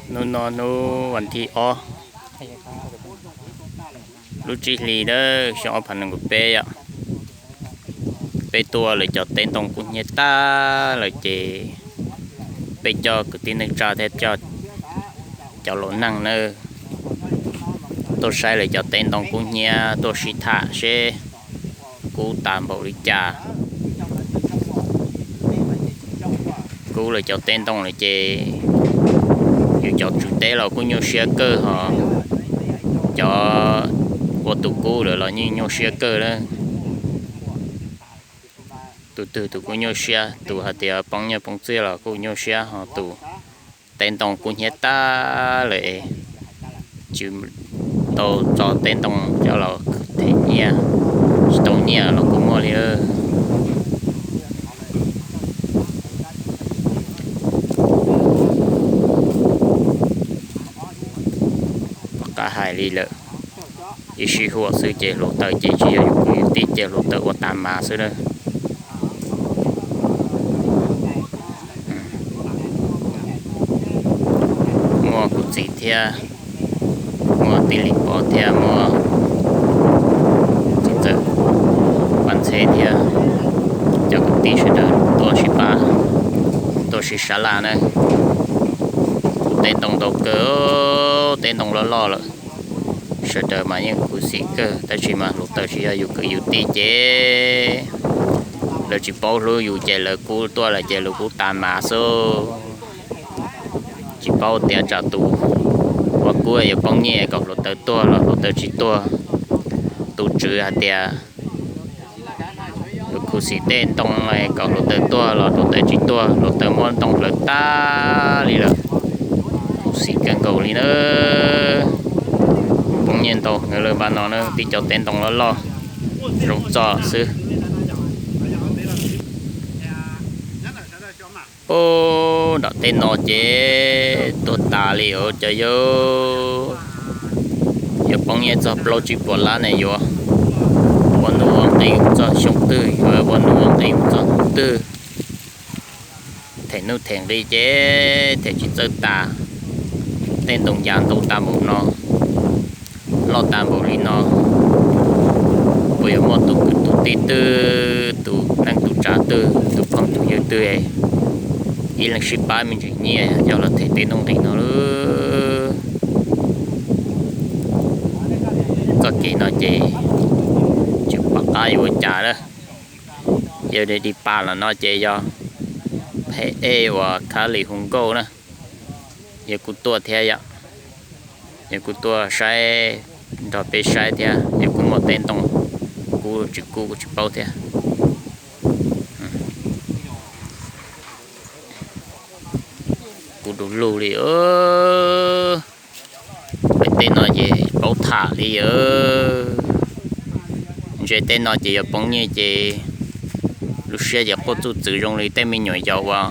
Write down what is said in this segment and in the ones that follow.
Hnub no hnub vas thib ob, lub tsib hlis na, xyoo ob phav nees nkaum peb yom. Peb tuaj lawv cov teb ntoo kub hnyiab tag lawm ces peb coj kwv tij neej tsa thiab cov laus neeg na tuaj saib lawv cov teb ntoo kub hnyiab, tuaj sib tham seb kub tas npaum li cas. Kub lawv cov teb ntoo lawm ces yus cov tswv teb los kuj nyuaj siab kawg, ho cov ua tus kub lawm los yeej nyuaj siab kawg na. Tus twg tus kuj nyuaj siab, tus hais tias poob nyiaj poob txiaj los kuj nyuaj siab, ho tus teb ntoo kub hnyiab tag lawm, tsis tau tso teb ntoo coj los them nyiaj, tsis tau nyiaj los kuj muaj li. Qab hais li lawm, ib sij huam xwb ces hluav taws ces tsis yog yus kwv yus tij ces hluav taws ua tas mas xwb na. Muaj kuv txiv thiab, muaj tij Lis Pov thiab, muaj txiv ntxawm Paj Ntxheb thiab cov kwv tij sawv daws tuaj sib pab, tuaj sib sab laj na. Kuv teb ntoo ntau kawg, teb ntoo loj loj lawm, sawv daws mas yeej khuv xim kawg, tab sis mas hluav taws tsis yog yus kwv yus tij ces lawv tsis paub hlub yus ces lawv kub tuaj lawm ces lawv kub tas mas xwb. Tsis paub tias tsam tus ua kub yuav poob nyiaj kom hluav taws tuag los hluav taws tsis tuag. Tus tswv hais tias lawv khuv xim teb ntoo kom hluav taws tuag los hluav taws tsis tuag, hluav taws muab ntoo plawv tag li lawm. Khuv xim kawg nkaus li na. Poob nyiaj ntau heev lawm npaum no na, tib co teb ntoo loj loj zoo txog xwb. Ub, nram tej no ces tuag tas li os cov yawg. Yuav poob nyiaj txog plaub tsib puas lab ne yuav ua nuj ua nqi txog xyoo twg, yuav ua nuj ua nqi txog hnub twg. Them nuj them nqi ces them tsis txawj tas, tej ntoo yas ntau tas npaum no, loj tas npaum li no, puas yuav muaj tus kwv tus tij twg, tus neej tus tsav twg, tus phooj tus ywg twg, ib leeg sib pab me ntsis nyiaj coj los them tej nuj nqis no lawm. Txoj kev no ces tsis pom qab yuav ua cas lawm. Yog li pam los no ces yog phem ej uas khab lis hu nkauj na. Yog kuv tuaj thiab yom, yog kuv tuaj saib nrog peb saib thiab, yog kuv muaj teb ntoo kub tsis kub kuv tsis paub thiab. Kub du lug li. Peb tej no ces paub tham li. Ntse tej no ces yuav poob nyiaj ces lub siab ces quaj txuj txwv zoo li tej me nyuam yaus uas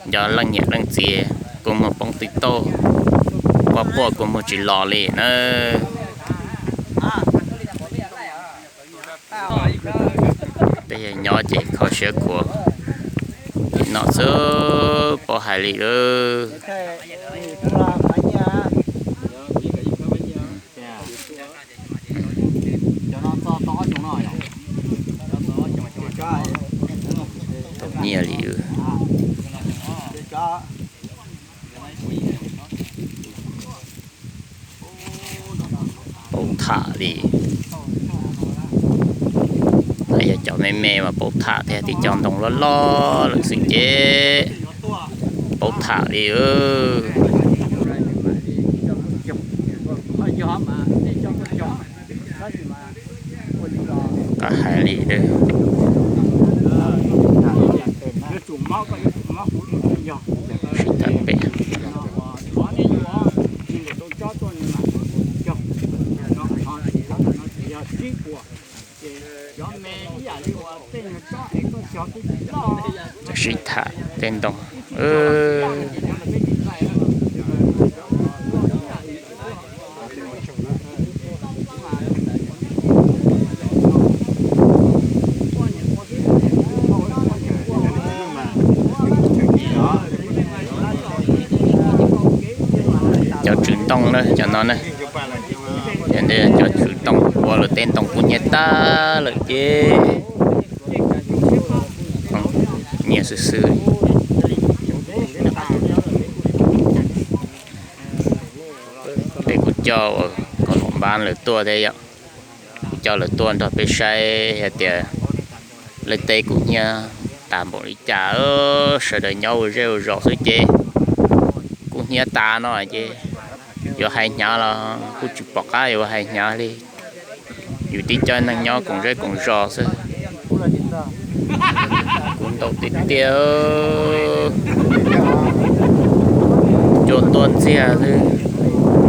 nco leej niam leej txiv, kua muag poob twg tauj, quaj quaj kua muag tsis los li na. Tej yawg nyob ces kho siab khuav no xwb, paub hais li lawm. Tau nyiaj li. Paub tham li. Yog cov me me mas paub tham thiab, tib co ntoo loj loj lawm xwb ces paub tham li. Qab hais li. Sib tham pem. Sib tham tej ntoo. Cov tswv ntoo na, cov no na, cov tswv ntoo ua lawm tej ntoo kub hnyiab tag lawm ces nyias xwb xwb. Ces kuv coj uas kom los npab lawv tuaj thiab yom, kuv coj lawv tuaj nrog peb saib hais tias lawv tej kub hnyiab tas npaum li cas. Sawv daws nyob ua zej ua zos xwb ces kub hnyiab tas no ces yuav hais hnyav los kuj tsis pom qab yuav hais hnyav li. Yus tib co neeg nyob koom zej koom zos xwb, kub ntau tiag tiag. Cua tuaj ntxiag xwb,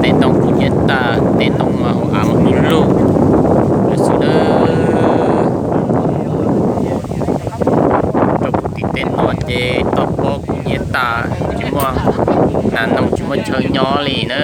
tej ntoo kub hnyiab tag, tej ntoo mas hauv av mas du lug xwb na. Rau kuv tim tej no ces toj pob kub hnyiab tag, tsis muaj nas noog tsis muaj chaw nyob li na.